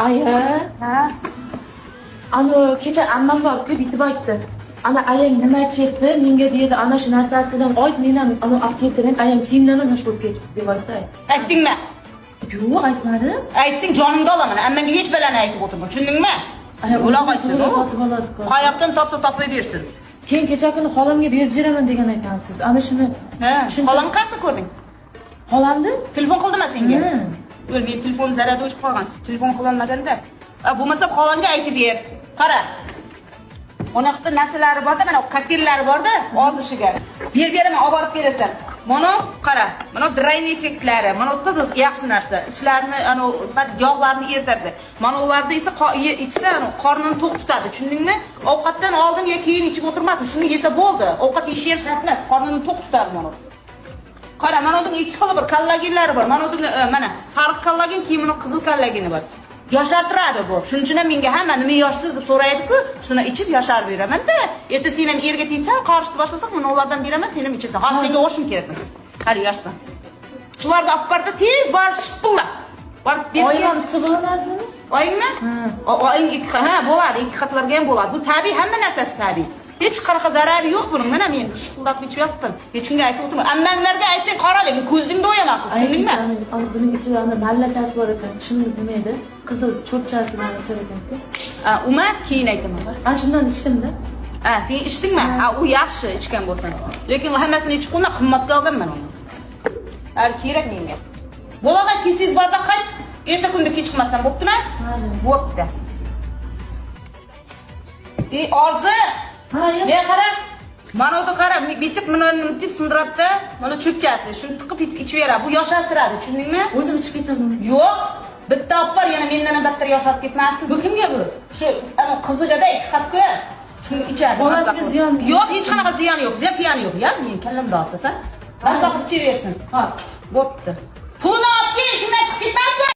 Aya. Ha? Ana kecha ammam borib bitib aytdi. Ana ayang nima ichyapti? Menga deydi, ana shu narsasidan oyt, men ham ana olib keltiring. Ayang sendan ham yosh bo'lib ketibdi deb aytdi. Aytdingmi? Yo'q, aytmadim. Aytsang joningni olaman. Ammangga hech balani aytib o'tirma. Tushundingmi? Aya, Uloq o'zini aytsin. pulini sotib oladi. Qayoqdan topsa topib bersin. Keyin kecha kuni xolamga berib beraman degan ekansiz. Ana shuni. Ha, xolamni qayerda ko'rding? Xolamni? Telefon qildimi senga? Ha. O'l, men telefon zararda o'chib qolgan. Telefon qilolmaganda. Bo'lmasa xolangga aytib ber. Qara. Ona xitoy narsalari borda, mana kokteyllari borda, ozishiga. Berib beraman, olib borib berasan. Mana qara, mana drayn effektlari, mana toza yaxshi narsa. Ichlarni, ana yog'larni eritadi. Mana ularda esa ichsa, ana qornini to'q tutadi, tushundingmi? Ovqatdan oldin yo keyin ichib o'tirmasin, shuni yesa bo'ldi. Ovqat yeyish shart emas, qornini to'q tutadi mana. Qara, mana uning ikki xili bir kollagenlari bor. Mana uning mana sariq kollagen, keyin buni qizil kollageni bor. Yoshartiradi bu. Shuning uchun ham menga hamma nima yoshsiz deb so'raydi-ku, shuni ichib yosharib beraman-da. Erta sen ham erga tegsan, qarishni boshlasak, mana ulardan beraman, sen ham ichasan. Hozir senga oshim kerak emas. Hali yoshsan. Shularni olib borda tez borib shipillab. Borib berib. Oyim ham sig'ilamasmi? Oyingmi? Oying ikki, ha, bo'ladi, ikki qatlarga ham bo'ladi. Bu tabiiy, hamma narsasi tabiiy. Hech qanaqa zarari yo'q buning. Mana men shipillab ichyapman. Hech kimga aytib o'tirma. Ammanglarga aytsang qora, lekin ko'zingda o'yaman qiz, tushundingmi? Ana buning ichida ana mallachasi bor ekan. Shunimiz nima edi? Qizil cho'pchasi bilan ichar ekan-ku. Ha, uma keyin aytaman. Ana shundan ichdim-da. Ha, sen ichdingmi? Ha, u yaxshi ichgan bo'lsang. Lekin hammasini ichib qo'yma, qimmatga olganman uni. Hali kerak menga. Bo'lag'a tez-tez borda qayt. Erta kunda kech chiqmasdan bo'ptimi? Bo'pti. Orzi. Ha, ya. Men qara. Mana uni qara, bitib mana deb sindiradi-da, mana cho'pchasi, shuni tiqib ichib beradi. Bu yoshartiradi, tushundingmi? O'zim ichib ketsam bo'lmaydi. Yo'q, bitta olib bor, yana mendan ham battar yosharib ketmasin. Bu kimga bu? Shu ana qiziga-da ikki qatga shuni ichadi. Bolasiga ziyon. Yo'q, hech qanaqa ziyoni yo'q. Ziyoni yo'q. Ya, men kallamda ortasan. Mazza qilib ichaversin. Ha, bo'pti.